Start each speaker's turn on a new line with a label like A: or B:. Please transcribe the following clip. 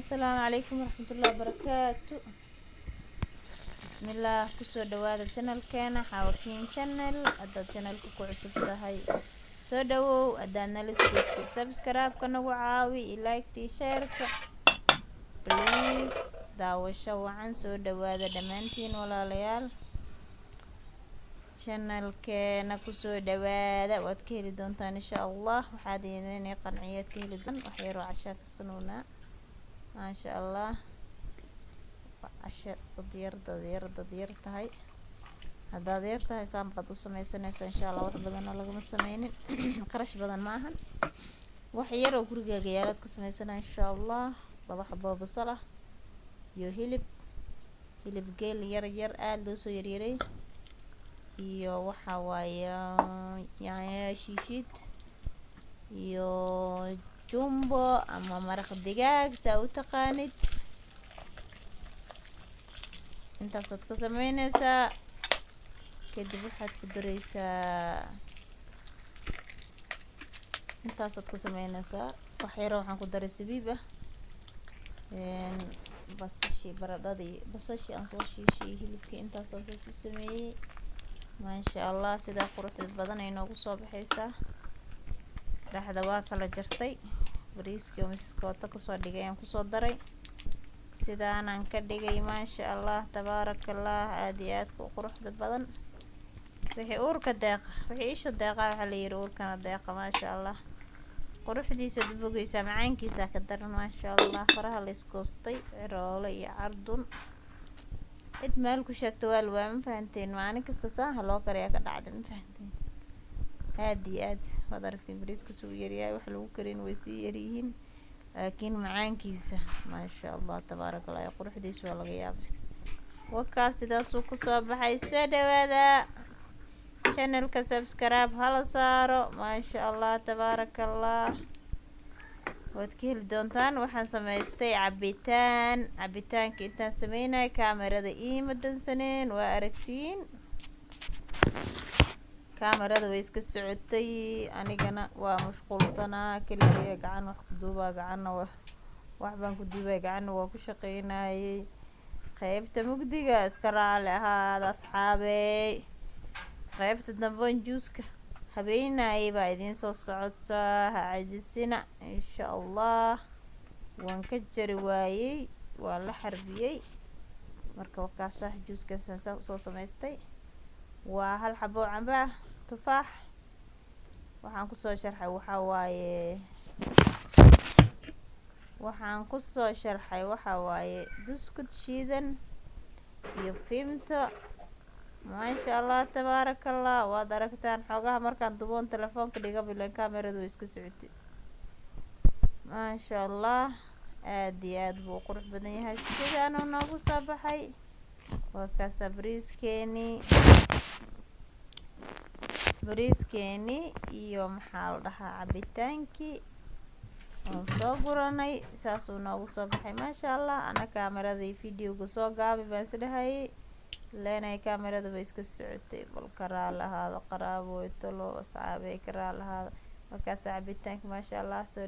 A: Asalaamu calaykum waraxmatullaahi wabarakaatu. Bismillaah, kusoo dhawaada channelkeena Xaawakiin Channel. Haddaad channelka ku cusub tahay, soo dhawow. Haddaad nala joogtay, subscribe-ka nagu caawi iyo like-tii, share-ka please. Daawasho wacan. Soo dhawaada dhammaantiin walaalayaal, channelkeena kusoo dhawaada. Waad ka heli doontaan insha Allah, waxaad idin qanciyaad ka heli doontaan. Wax yaroo cashaa karsanuunaa, maasha Allah. Casho dadyar dadyar dadyar tahay. Haddaad yar tahay, saan baad u sameysanaysaa insha Allah. Wax badanna lagama sameynin, qarash badan ma ahan. Wax yar oo gurigaaga yaalaad ka sameysanaa insha Allah. Laba xaboo basal ah iyo hilib, hilib geel yar yar aada loo soo yaryaray, iyo waxa waaye yaanya shiishiid iyo jumbo ama maraq digaag saa u taqaanid. Intaasaad ka sameyneysaa. Kadib waxaad ku dareysaa, intaasaad ka sameyneysaa. Wax yaro waxaan ku daray sabiib ah, basashii, baradhadii, basashii aan soo shiishay, hilibkii. Intaasaan saas u sameeyey, maasha Allah. Sidaa quruxda badan ay noogu soo baxaysaa. Dhexda waa kala jartay. Bariiskii oo miskoota kasoo dhigay ayaan kusoo daray, sidaanaan ka dhigay, maasha Allah, tabaaraka Allah. Aada iyo aadka u quruxda badan. Wixii uurka deeqa, wixii isha deeqa, waxaa la yihi uurkana deeqa. Maasha Allah, quruxdiisaad u bogeysaa, macaankiisaa ka daran, maasha Allah. Faraha la iskoostay, ciroole iyo cardun, cid meel ku sheegto waa lawaa. Ma fahanteen? Maalin kasta saaha loo kariyaa ka dhacda, ma fahanteen? Aada iyo aad waad aragteen bariiska suu yaryahay. Wax lagu karin way sii yaryihiin, laakiin macaankiisa, maasha Allah, tabaaraka Allah, quruxdiisa waa laga yaabay. Wakaas sidaasuu kusoo baxay. Soo dhawaada, channelka subscribe hala saaro. Maasha Allah, tabaaraka Allah, waad ka heli doontaan. Waxaan samaystay cabitaan. Cabitaanka intaan sameynaya kaamarada iima dansaneen, waa aragtiin, kaamarada way iska socotay, anigana waa mashquulsanaa. Keligaya gacan wax ku duubaa, gacanna wa wax baan ku duubaya, gacanna waa ku shaqeynayay. Qeybta mugdiga iska raali ahaada, asxaabey. Qeybta dambe juuska habeenayay baa idiin soo socotaa, ha cajisina insha Allah. Waan ka jari waayey, waa la xarbiyey. Marka wakaasaa juuskaasaan saa usoo samaystay. Waa hal xabo camba ah, tufaax waxaan kusoo sharxay. Waxaa waaye, waxaan kusoo sharxay waxaa waaye buskud shiidan iyo Vimto. Maasha Allah, tabaaraka Allah. Waad aragtaan xoogaha markaan duboon telefoonka dhiga bilan, kameradu way iska socotay. Maasha Allah, aada iyo aada buu u qurux badan yahay. Sidaanuu noogu soo baxay. Waa kaasaa bariiskeeni, bariiskeeni iyo maxaa la dhahaa, cabitaankii waan soo guranay. Saasuu noogu soo baxay, maasha Allah. Ana kaameradii videoga soo gaabay baan isdhahayay, leenahay kaamerada bay iska socotay. Bal karaa lahaado, qaraabooy, talo, asxaabey, karaa lahaado. Markaasa cabitaanka, maasha Allah, soo.